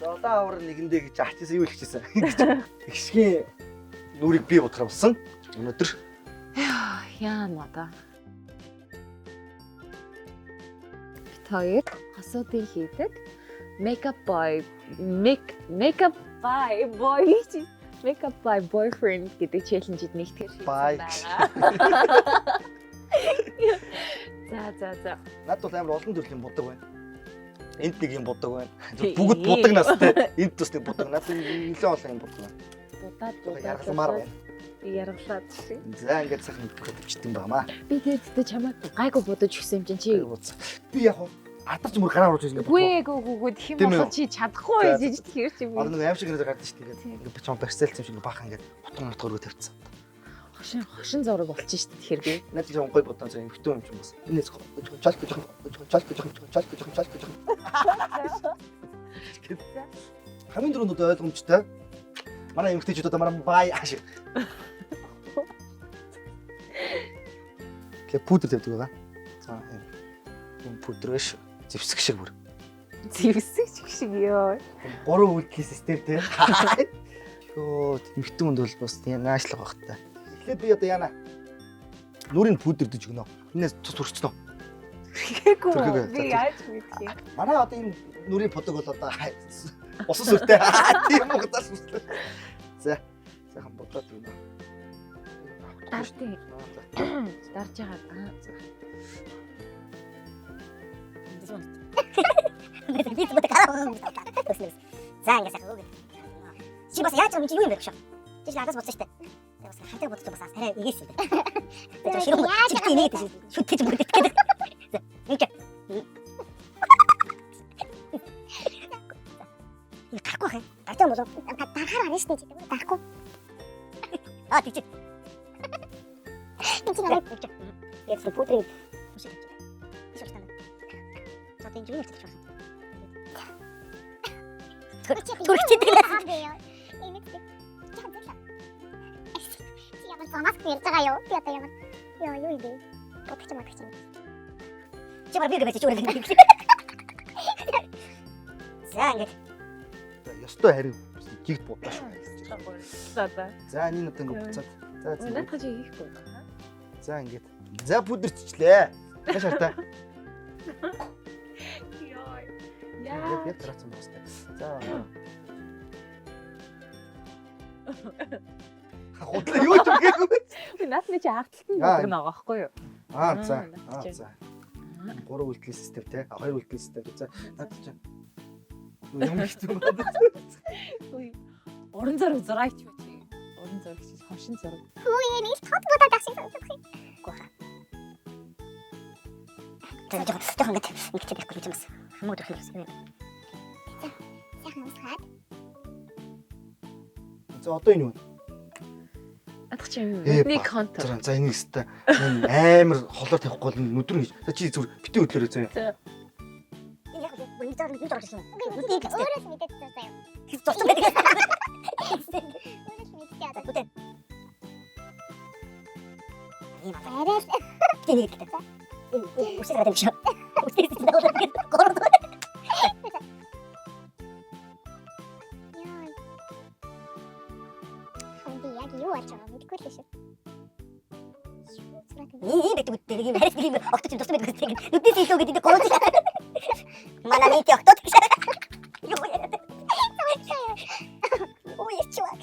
За одоо авар нэгэндээ гэж ачсан юу хэлчихсэн. Игшгийн нүрийг би бодохоор болсон. Өнөөдөр Яана одоо. Бит хоёр хосуудын хийдэг makeup by make makeup by boy гэж makeup by boyfriend гэдэг челленжид нэгтгэр шийдсэн Bye. байгаа. За за за. Надад бол амар олон төрлийн будаг байна. Энд нэг юм будаг байна. Бүгд будаг настай. Энд бас нэг будаг. Надад нэлээд олон юм будаг байна. Будаад Жоохон будаад яргалмаар байна. Би яргалаад шиг. За ингээд сайхан төвчт юм байна. Би тэгээд чамайг гайгүй будаж өгсөн юм чинь чи. Би яг адарч мөр гараа оруулж ингээд. Үгүй ээ гүү гүү гэх юм Тийм үү? бол чи чадахгүй За, байж тэгэхээр чи би. Одоо нэг аим шиг нэр гардаг шүү дээ. Ингээд ингээд би чам барьцаалсан юм шиг баахан ингээд утга мутгаар өргө тавьчихсан. Хошин хошин зураг болчих шүү дээ тэгэхээр би. Надад жоохон гой бодон зэрэг эмхтэн юм чинь бас. Энэс чалк жоохон чалк жоохон чалк жоохон чалк жоохон. Хамгийн түрүүнд одоо ойлгомжтой. Манай эмхтэйчүүд одоо манай бай ааш. Тэгээ пудр тавьдаг байгаа. За юм пудр биш. Зэвсэг шиг бүр. Зэвсэг ч шиг ёо. Гурван үйлдэлийн систем те. Йоо, эмхтэн хүнд бол бас наашлах байх та. Эхлээд би одоо яана. Нүрийн пудрдэж өгнө. Энэс тус төрчихнө. Тэгэхгүй Түрхээгүй. би яаж мэдэх юм. Манай одоо энэ нүрийн пудаг бол одоо усан сүртэй. Тийм угтаас сүртэй. За. Сайхан будаад өгнө. Дартын. Дарж байгаа. Би зүгээр гараа. За ингэ сайхан үг. Чи бас яаж юм чи юу юм бэ гэж. Чи надаас бодсон шүү дээ. Тэгээ бас хантаг бодсон бас арай игээсэн юм байна. Тэгээ ширүүн чигтээ инээгээд шүтэж бүрдэх гэдэг. За ингэ. Энэ гарахгүй байх юм. Гарч байгаа болов. Дарахаар арна шүү дээ. Дарахгүй. Аа тийч. Энд чинь арай. Яг л пудрын үсэг тавьчих. Үсэг тавьчих. За тийм юу ярьчих вэ? Төрөгчтэй. Чи ямар замаас ярьж байгаа юу? Би одоо ямар ёо юу юм бэ? Бодож мадах чинь. Чи бар би гэж чи өөрөө. За ингэ. За, ёстой харин гигт будаа шүү. За за. За энэ одоо ингэ буцаад. За за. Наадах чи хийхгүй. За ингээд. За пудрччлээ. Маш хартай. Ёо. Яг яг тараасан байх хэвээр. За. Худлаа юу ч үгээгүй. Би наадны чи агталтан Аа. будаг байгаа байхгүй юу? Аа за. Аа, Аа за. Гурван үйлдэлийн систем те. А, хоёр үйлдэлийн систем. За наад чи. Юм хэцүү байна. Үгүй. Уран зураг зураач юу чи? Уран зураг чи хошин зураг. Хүү нэг тод будаад ах шиг санагдах юм. За жоохон жоохон ингэ ингэчээд байхгүй юм бас. Хамаагүй төрөх юм. Сайхан усгаад. За одоо энэ юу? Наадах чи юм. Ээ, Нүдний ба. контур. За за энийг өстэй амар холоор тавихгүй бол нүдэр хийж. За чи зүгээр битгий хөдлөөрэй заяа. За. Энэ яг бүр нэг зураг нэг зураг гэсэн юм. Үгүй би өөрөө л мэдээд зурсан юм. Зурсан байдаг. Өөрөө л мэдээ одоо. Үгүй. Ийм аа. Арай л Би нэг гэдэг. Энэ үсэг гараад юм шиг. Үсэг дагуулдаг. Гурав дахь. ёо. Хан би яг юу болж байгааг мэдэхгүй л шүү. Юу зураад юм бэ? Ийм байдаг үгүй. Нэг юм харис нэг юм огтч юм туссан байдаг үгүй. Нүднээс илүү гэдэг гурав дахь. Манай нийт огтод гэж. Юу яа. Ой ячваа.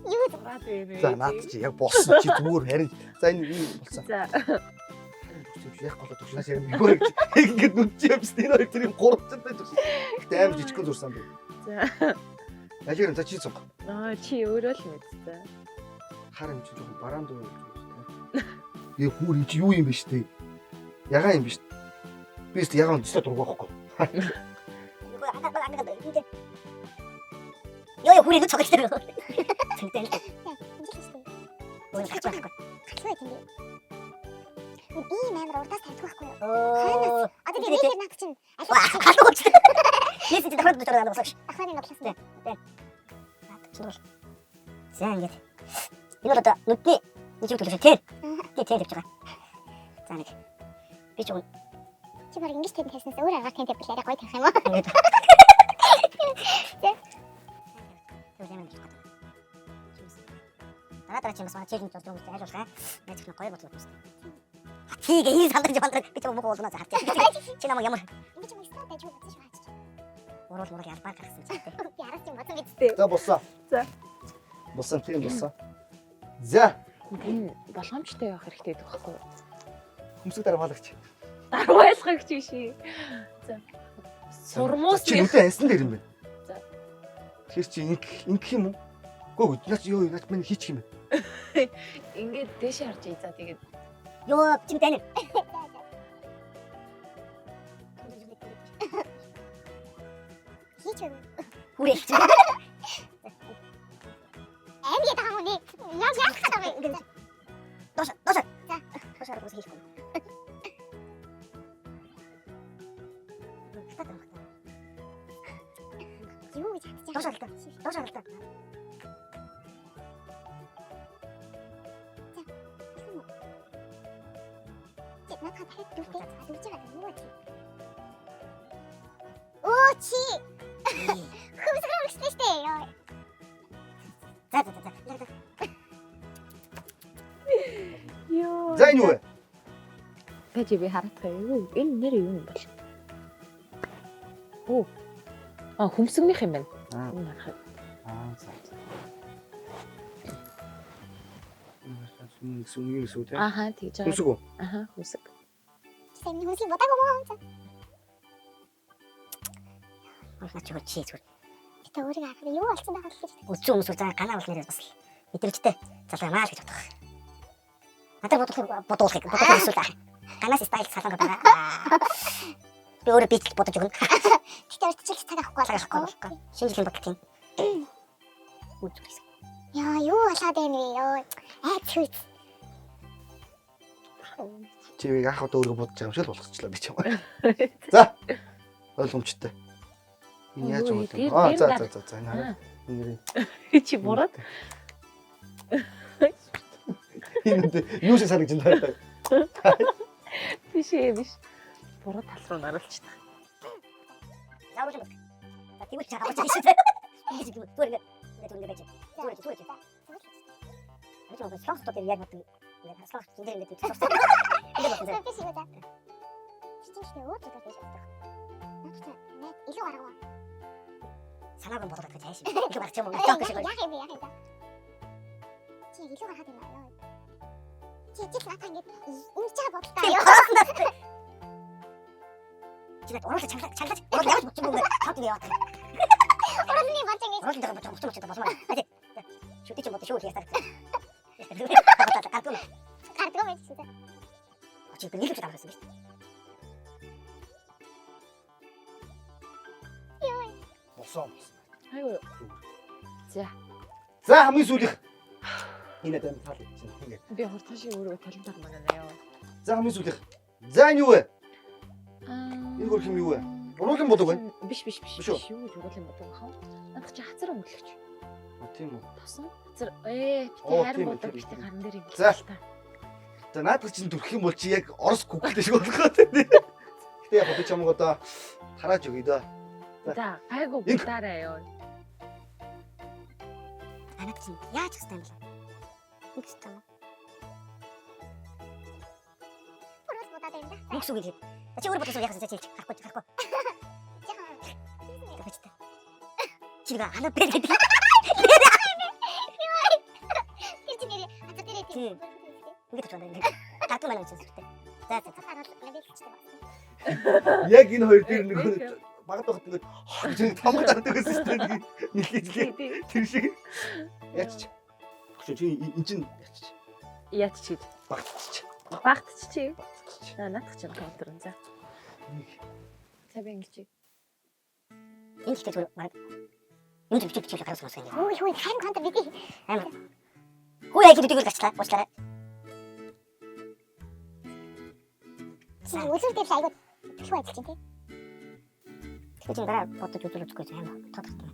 Юу Зураад байна. За наад чи яг болсон чи зүгээр харин. За энэ энэ болсон. За. Яг голоо төгшнөөс яг юу гэж ингээд нүдч явсан. Энэ хоёр тэр юм гурав дахь зүрсэн. Гэтэ амар жижигхэн зурсан би. За. Ажиг за чи цуг. Аа чи өөрөө л мэд. За. Хар юм чи жоохон бараан дуу гэж байна. Ээ хүүр юм чи юу юм бэ штэ? Ягаан юм биш. Би өстө ягаан өстө дургу байхгүй. Йоо ёо хүрээ нүд цогцтой. Цэнтэй. энэ л шүү дээ. Ой гарч байхгүй. Галгүй тийм би. Ийм амар урдаас тавьдаг байхгүй юу? Аа. Одоо би нэг над чинь Ва халуу болчихсон. Нээсэн чи давхраад дураад болсон ш. давхрын нотлсон. За ингээд. Энэ бол одоо нүдний нэг юм төлөвшөө тий. Тий тий тавьж байгаа. За нэг. Би ч уг Чи баг ингэж тэнд тавьснаас өөр аргаар тэнд тавьбал арай гоё тавих юм уу? Ингээд. Тэгвэл ямар юм бэ? Дараа дараа чи бас манай челленж болж байгаа юм айл болох аа. Найз их гоё бодлоо байна. Тийгээ энэ сандарч бандраг би ч муу болгоно за харч. Чи намайг ямар Ингэж юм өстой байж бодсон шүү хаач. уруул мурал ялбаар гаргасан чи. Би араас юм бодсон биз дээ. За болсон. За. Болсон тийм болсон. За. Энэ болгоомжтой явах хэрэгтэй гэдэг байхгүй юу? Хөмсөг дарваалагч. Дарвайлгагч биш ээ. За. Сурмуус Чи нүдэ ансан дээр юм байна. За. Тэгэхээр чи инк инк юм уу? Гөө наач юу наач минь хийчих юм бэ? Ингээд дээш харж ий. За тэгээд Йоо чи мэдэн. Хийч өгнө. Хүрээ. Ам гэдэг юм уу нэ? Яг яах гэдэг юм бэ? Доош доош. За. Доош арга ус хийхгүй. Хатаад байна. Юу гэж хатчих. Доош харалта. Доош харалта. Чи надад дахиад дүүртэй. А дүүрч байгаа юм юу чи? Оо чи хөмсгөр өргөжлөө штэ. Йоо. За за за за. ёо. За энэ юу вэ? Байж би хараадах юм. Энэ нэр юу юм бол? Оо. А хөмсгнийх юм байна. Аа. Энэ харах. Аа за. Сүн сүн юм сүү те. Аха тэгж байгаа. Хөмсөг үү? Аха хөмсөг. Чи сайн миний хөмсгийг бодаагүй мó? За. Наа чи чи зүгээр. Би та өөрийгөө харахад юу болсон байх вэ гэж. Үдсэн хүмүүс за ганаа бол нэрээ бас мэдрэмжтэй залгаамаа л гэж бодох. Надад бодлох бодуулахыг бодох эсвэл ганаас стайл саланга байгаа. Би өөрөө бит бодож өгнө. Гэтэ урьдчилж цаг авахгүй Цаг авахгүй болохгүй. Шинэ жилийн бодол тийм. Үзүүлсэн. Яа, юу болоод байна вэ? Йоо. Айц хүйц. Чи яг анх удаа өөрийгөө бодож байгаа юм шиг л болгочлаа би ч юм. За. Ойлгомжтой. Энэ яаж Ой, юм бэ? дээр- Аа дээр за дар- за за за энэ хараа. Энэ Чи бураад энэ юу шиг санагдаж байна. биш ээ биш. Буруу тал руу наруулчихсан. Заавал юм. За тэгвэл чи аваач шүү дээ. Ингэж юм. Зүгээр ингэ зүгээр ингэ байж. Зүгээр зүгээр. Би ч юм солонгос дээр яг боддог. Ингээд солонгос дээр ингэ тэгсэн. Ингэ бодсон. Би шиг үү за. Чи чинь ихтэй өөр зүйл байж боддог. Наад чи найд илүү гаргав. Санаагүй бодоод байгаа цааш. Илүү гарч юм уу? Жок шиг. Яах юм бэ? Яах юм за. Чи яг илүү гаргаад юм аа. Йоо. Чи жил надаа ингэж ингэж байгаа бодолтой. Йоо. Чи надад уруулж чангалаа чангалаа. Уруул явж бодчих юм уу? Тав ингэ яваад. Уруулны болж ингэж Уруулж байгаа бодчих мөч мөч болмоор. Шүтээ чи бодож шүү ястаа. Гардгүй. гардгүй байж чи за. Чи би нийлүүлж авах гэсэн юм шүү. Болсон болсон. Айгүй. За За хамгийн сүүлийнх. Энэ надад таалагдчихна. Ингээ. би хурдан шиг өөрөө талентаар манана ёо. За хамгийн сүүлийнх. За энэ юу вэ? Аа. Энэ хөрх юм юу вэ? Уруулын бодог байна. Биш биш биш Биш үү? биш юу гэж уруулын бодог хаа. Надад чи хацар өнгөлөгч. А тийм үү. Тосон хацар ээ бити Оо, харин тийм ээ, бодог тийм ээ, бити тийм ээ. гарн дээр юм. За. За наадах чинь төрөх юм бол чи яг Орос Google шиг болох гэдэг. Гэтэ яг би чамаг одоо тарааж өгье дөө. За гайгүй Инг. будаарай ёо. Анаад чинь яаж хэвтэй юм бэ? Ингэж юм. Уруул бодоод байна да. Мөнгө сүг хэлээ. Чи өөр бодсон яхасан чи харахгүй харахгүй. Жахан. Гэвч та. Чи нэг анаа бэр гэдэг. Тэр чи нэрээ хацар дээрээ Тийм. тийм. Ингэж байна ингэ. Гардгүй маань чинь сүртэй. За за за. Хацар бол лавэлчтэй байна. Яг энэ хоёр дээр нэг багад байхад ингээд хоо гэж нэг тамга дардаг байсан шүү дээ. Нилээж лээ. Тэр шиг. Яач. Чи чи эн чинь яач. Яач чи гэж. Багтчих. Багтч чи. Багтчих. За наадах чинь контр за. За би ингэж. Энэ ихтэй зүгээр баг. Юм зүг бичиг бичиг гаргасан юм. Хөөе хөөе харин контр бидээ. Амар. Хүү яг гэдэг гарчлаа. Уучлаарай. Чи үлүр дээр л айгүй төлхөө ажиллаж байна тий. Тэгэхээр чинь дараа бодож үзүүл үзэхгүй амар тодорхой.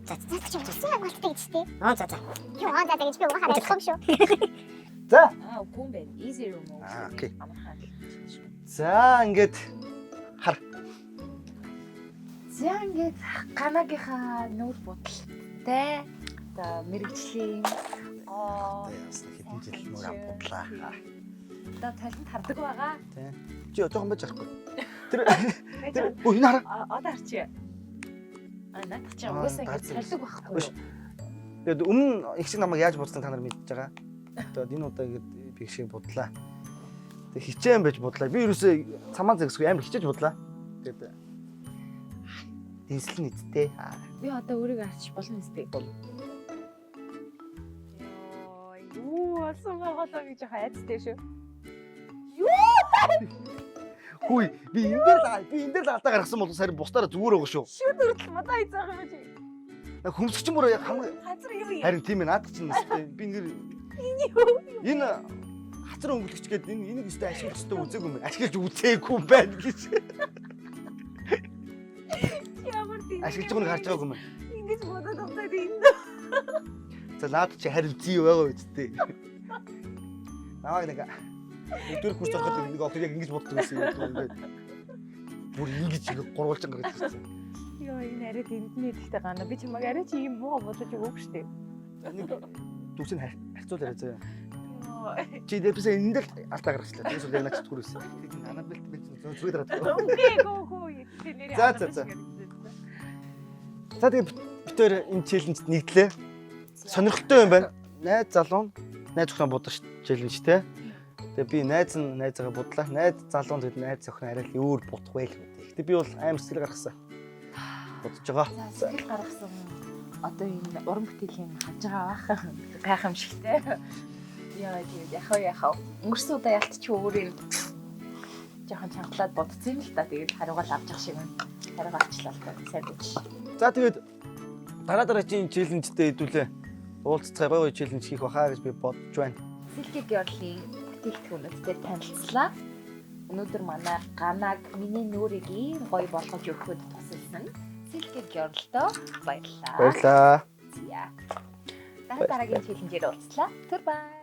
За за. Наадах чи болсон амгалттай гэж тий. Аа за за. Юу аа за гэж би угаахаар ойлгохгүй юм шүү. За. Аа, үгүй юм байна. Easy remove. Аа, окей. Амархан. За ингээд хар. За ингээд ганагийнхаа нүүр будалтай одоо мэрэгжлийн гоо Бас хэдэн жил нүүр ам будлаа. Одоо талент хардаг байгаа. Чи жоохон байж харахгүй. Тэр тэр өө энэ хараа. Одоо харчи. А наадах чи угаасаа ингээд салдаг байхгүй юу? Тэгээд өмнө их шиг намайг яаж будсан та нар мэдж байгаа. Тэгээд энэ удаа ингээд би их шиг будлаа. Тэгээд хичээн байж будлаа. Би ерөөсөө цамаан зэгсгүй амар хичээж будлаа. Тэгээд дэнслэн эдтэй. Би одоо өөрийгөө арч болно үстэй. Юу болсон байгаа л гэж яхаа айцтай шүү. Хүй би энэ дээр л би энэ дээр л алдаа гаргасан бол сарин бусдаараа зүгээр байгаа шүү. Шүд хүртэл модоо хийцээх юм чи. Хөмсгч мөр яг хамгийн Газар юу юм? харин тийм ээ наадах чинь өстэй. Би энэ энэ хацар өнгөлөгч гээд энэ энийг өстэй ашиглаж өстэй үзээгүй юм байна. Ашиглаж үзээгүй юм байна гэж. Ямар тийм. Ашиглаж байгааг харж байгаагүй юм байна. Ингэж бодоод байгаа энэ. За наад чи харин зүй байгаа үсттэй. Намайг нэг нэгдүгээр курс ороход нэг охин яг ингэж боддог байсан юм ингээд. Бүр ингэж ингэ гурвалжин гаргаж ирсэн. Йоо энэ арай тэндний гэхдээ гана би чамайг арай чи юм муу бодож өгөөг штэ. Нэг дүүсийг харьцуул яриа заяа. Йоо. Чи дээрээсээ энэ дээр л алдаа гаргачлаа. Тэгээс бол яг наач зүгээр байсан. Анабелт би зүгээр дараад. Үгүй гоо хөө нэрээ. За за за. За тэгээ бид хоёр энэ challenge д нэгдлээ. Сонирхолтой юм байна. Найз залуу найз охиноо будах challenge те. Тэгээ би найз нь найзаагаа будлаа. Найз залуу нь тэгээд найз охин арай л өөр будах байл гэдэг. Гэтэ би бол амар сэтгэл гаргасан. Бодож байгаа. За сэтгэл гаргасан. Одоо энэ уран бүтээлийн харж байгаа бах. Гайхамшигтай. Яа тийм яхаа яхаа. Өнгөрсөн удаа ялт чи өөр юм жоохон чангалаад бодсон юм л та. Тэгээд хариугаа л авч явах шиг юм. Хариугаа авчлаа л та. Сайн байж. За тэгээд дараа дараагийн challenge тэй хэдүүлээ. Уулзцай гоё гоё challenge хийх байхаа гэж би бодож байна. Silky Girl-ийн бүтээгдэхүүнүүдтэй танилцлаа. Өнөөдөр манай ганаг миний нүрийг ийм гоё болгож өгөхөд тусалсан Silky Girl-доо баярлалаа. Баярлалаа. За. Дараа дараагийн challenge ээр уулзлаа. Түр бай.